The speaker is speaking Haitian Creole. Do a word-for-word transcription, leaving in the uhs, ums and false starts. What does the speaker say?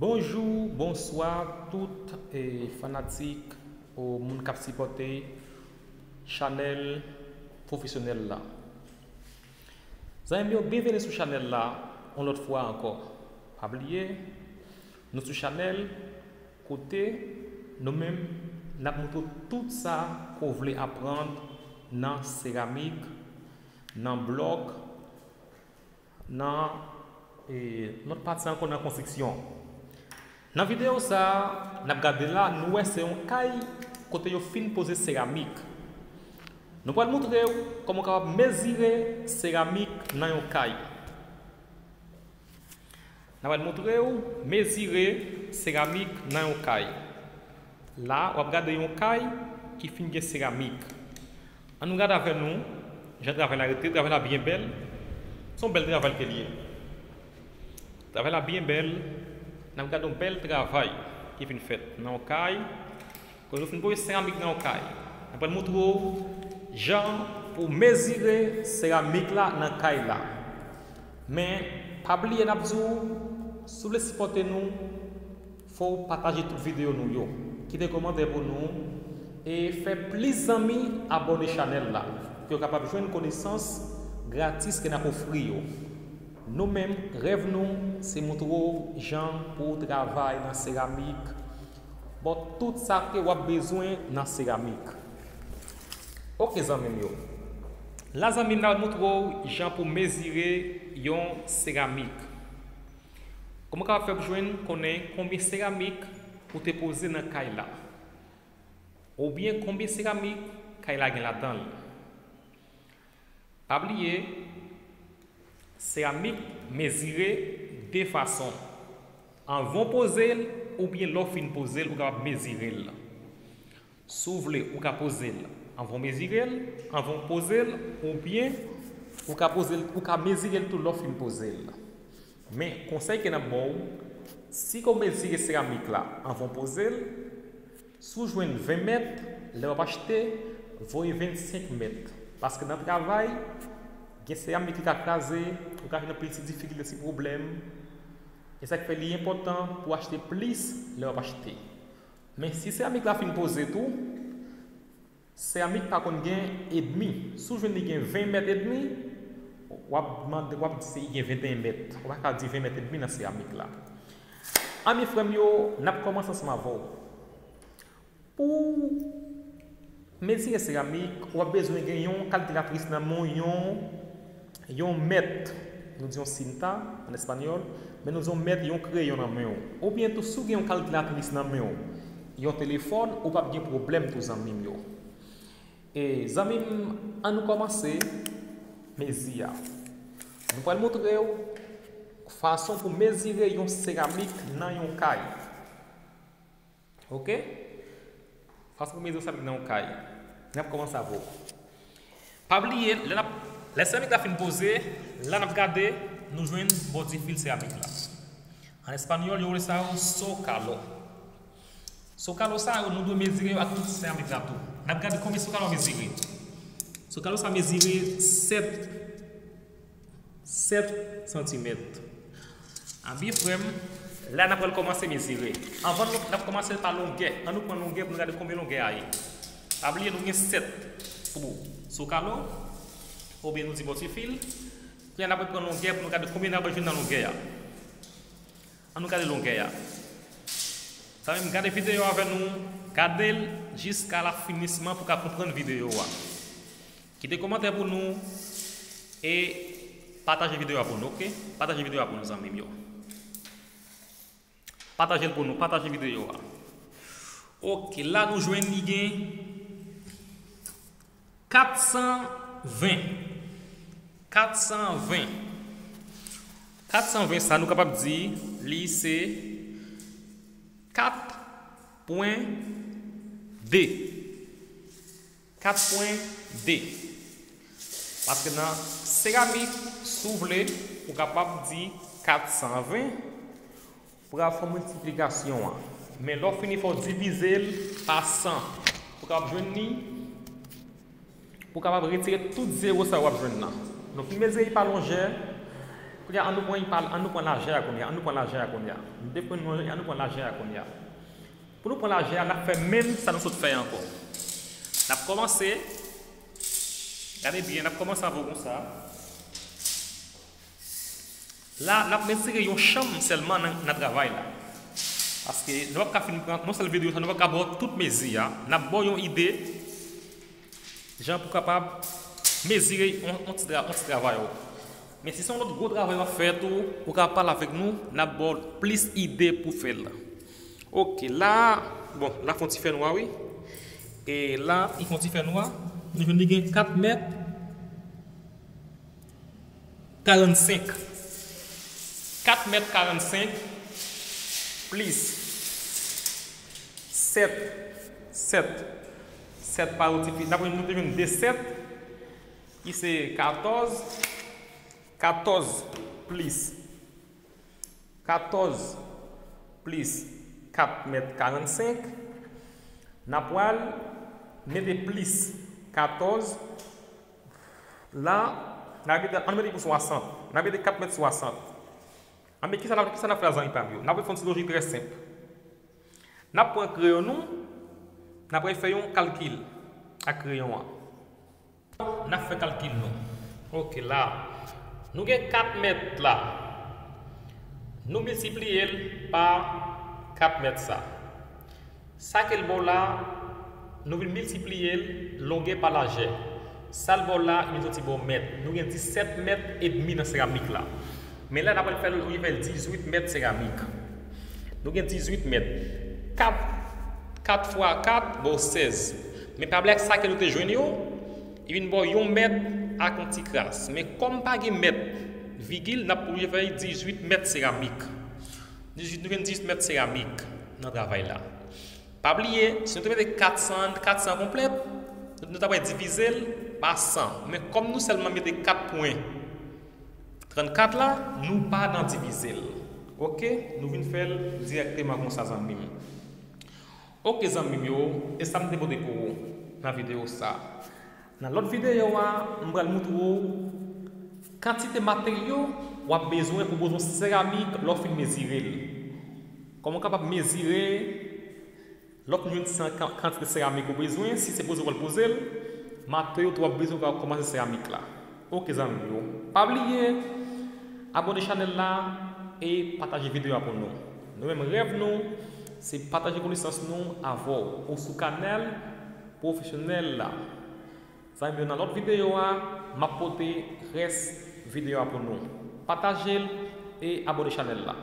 Bonjou, bonswa tout eh, fanatik ou moun k ap sipòte chanèl pwofesyonèl la. Zanmi m yo, byenveni sou chanèl la yon lòt fwa ankò. Pa bliye, nou sou chanèl kote nou menm n ap montre w tout sa ke w vle aprann nan seramik, nan blòk, nan eh, lòt pati ankò nan konstriksyon. Nan videyo sa a, n ap gade la, nou wè se yon kay kote yo fin poze seramik. Nou pral montre w kòman w kapab mezire seramik nan yon kay. N ap pral montre w mezire seramik nan yon kay. La, w ap gade yon kay ki fin gen seramik. Ann nou gade avè nou jan travay la rete. Travay la byen bèl. Se yon bèl travay ke l ye. Travay la byen bèl. N ap gade yon bèl travay ki fin fèt nan yon kay. Kote yo fin poze seramik nan yon kay. N ap pral montre w jan pou mezire seramik la nan kay la. Men, pa bliye n ap di w, si w vle sipòte nou, fò w pataje tout videyo nou yo. Kite kòmantè pou nou e fè plis zanmi abòne chanèl la pou yo kapab jwenn konesans gratis ke n ap ofri yo. Nou menm, rèv nou se montre w jan pou w travay nan seramik, bon, tout sa ke w ap bezwen nan seramik. Oke zanmi m yo. La zanmi m, n ap montre w jan pou mezire yon seramik. Kòman w kapab fè pou jwenn konnen konbyen seramik ou te poze nan kay la? Oubyen konbyen seramik kay la gen ladan l? Pa bliye, seramik mezire de fason. Anvan w poze l oubyen lè w fin poze l, ou kapab mezire l. Si w vle, ou ka poze l anvan w mezire l, anvan w poze l, oubyen ou ka poze l, ou ka mezire l tou lè w fin poze l. Men, konsèy ke n ap ba w, si ke w mezire seramik la anvan w poze l, si w jwenn ven mèt, lè w ap achte, voye vennsenk mèt. Paske nan travay, gen seramik ki ka kraze, ou ka jwenn anpil ti difikilte, ti pwoblèm. E sa k fè li enpòtan pou w achte plis lè w ap achte. Men si seramik la fin poze tou, seramik pa konn gen edmi. Si w jwenn li gen ven mèt edmi, w ap mande, w ap di se li gen venteyen mèt. Ou pa ka di ven mèt edmi nan seramik la. Anben frè m yo, n ap kòmanse ansanm avè w. Pou mezire seramik, w ap bezwen gen yon kalkilatris nan men w, yon, yon mèt, nou di yon cinta an espanyòl, men nou di yon mèt, yon kreyon nan men w. Oubyen tou, si w gen yon kalkilatris nan men w, yon telefòn, ou p ap gen pwoblèm tou, zanmi m yo. E, zanmi m, ann nou kòmanse mezi a. Nou pral montre w fason pou mezire yon seramik nan yon kay. Oke? Fason pou mezire seramik nan yon kay. N ap kòmanse avè w. Pa bliye, lè n ap, lè seramik la fin poze, la n ap gade, nou jwenn bòdifil seramik la. An espanyòl, yo rele sa yo zócalo. Zócalo sa yo, nou dwe mezire yo ak tout seramik la tou. N ap gade konbyen zócalo a mezire. Zócalo sa mezire sèt sèt santimèt. Anben, frè m, la n ap pral kòmanse mezire. Anvan nou, n ap kòmanse pa longè. Ann nou pran longè pou nou gade konbyen longè a ye. Pa bliye, nou gen sèt pou zócalo, oubyen nou di bòdifil. Kounye a, n ap pran longè pou nou gade konbyen n ap jwenn nan longè a. Ann nou gade longè a. Zanmi m, gade videyo a avè nou, gade l jiska la finisman pou w ka konprann videyo a. Kite kòmantè pou nou e pataje videyo a pou nou, oke? Pataje videyo a pou nou, zanmi m yo. Pataje l pou nou, pataje videyo a. Oke, la nou jwenn li gen kat san ven. Kat san ven. Kat san ven sa, nou kapab di li se kat pwen de. Kat pwen de. Paske nan seramik, si w vle, ou kapab di kat san ven, pou w ka fè miltiplikasyon an. Men lè w fini, fò w divize l pa san. Pou w kapab jwenn li, pou w kapab retire tout zewo sa yo w ap jwenn nan. Nou fin mezire li pa longè, Kounye a, ann nou pran, ann nou pran lajè a kounye a, ann nou pran lajè a kounye a. Nou te pran, ann nou pran lajè a kounye a. Pou nou pran lajè a, n ap fè menm sa nou sot fè ankò. N ap kòmanse, gade byen, n ap kòmanse avè w konsa. La, n ap mezire yon chanm sèlman nan, nan travay la. Paske nou p ap ka fin pran yon sèl videyo, sa nou p ap ka ba w tout mezi a. N ap ba w yon ide, jan pou kapab mezire yon, yon ti tra-, yon ti travay ou. Men si se yon lòt gwo travay w ap fè tou, ou ka pale avèk nou, n ap ba w plis ide pou fè l. Oke, la, bon, la fè yon ti fè nwa, wi. E la, li fè yon ti fè nwa. Nou jwenn li gen kat mèt karannsenk. Kat mèt karannsenk plis sèt, sèt, sèt pa yo ti fi, n ap jwenn, nou te jwenn de sèt, ki se katòz, katòz plis, katòz plis kat mèt karannsenk, n ap pral mete plis katòz, la, n ap mete, ann mete pou swasant, n ap mete kat mèt swasant. Anben, kisa n ap, kisa n ap fè la, zanmi pa m yo? N ap fè yon ti lojik trè senp. N ap pran kreyon nou, n ap fè yon kalkil ak kreyon an. N ap fè kalkil nou. Oke, la. Nou gen kat mèt la. Nou miltipliye l pa kat mèt sa. Sa ke l ba w la, nou vin miltipliye l longè pa lajè. Sa l ba w la, li vin soti ba w mèt. Nou gen disèt mèt edmi nan seramik la. Men la, n ap fè l, oubyen fè l dizuit mèt seramik. Nou gen dizuit mèt. Kat, kat fwa kat ba w sèz. Men pa bliye ak sa ke nou te jwenn yo, li vin ba w yon mèt ak yon ti kras. Men kòm pa gen mèt, vigil, n ap oblije fè dizuit mèt seramik. Dizuit, nou jwenn dizuit mèt seramik nan travay la. Pa bliye, si nou te mete kat san, kat san konplèt, nou, nou ta pral divize l pa san. Men kòm nou sèlman mete kat pwen trannkat la, nou pa nan divize l. Oke? Nou vin fè l dirèkteman konsa, zanmi m. Oke, zanmi m yo, e sa m te pote pou ou nan videyo sa. Nan lòt videyo a, m pral montre w kantite materyo w ap bezwen pou poze yon seramik lè w fin mezire l. Kòman w kapab mezire, lè w fin jwenn san kan-, kantite seramik ou bezwen, si se poze w pral poze l, materyo tou w ap bezwen pou w kòmanse seramik la. Oke, zanmi m yo, pa bliye abòne chanèl la e pataje videyo a pou nou. Nou menm, rèv nou se pataje konesans nou avè w, ou sou kanal pwofesyonèl la. Zanmi m yo, nan lòt videyo a, m ap pote rès videyo a pou nou. Pataje l e abòne chanèl la.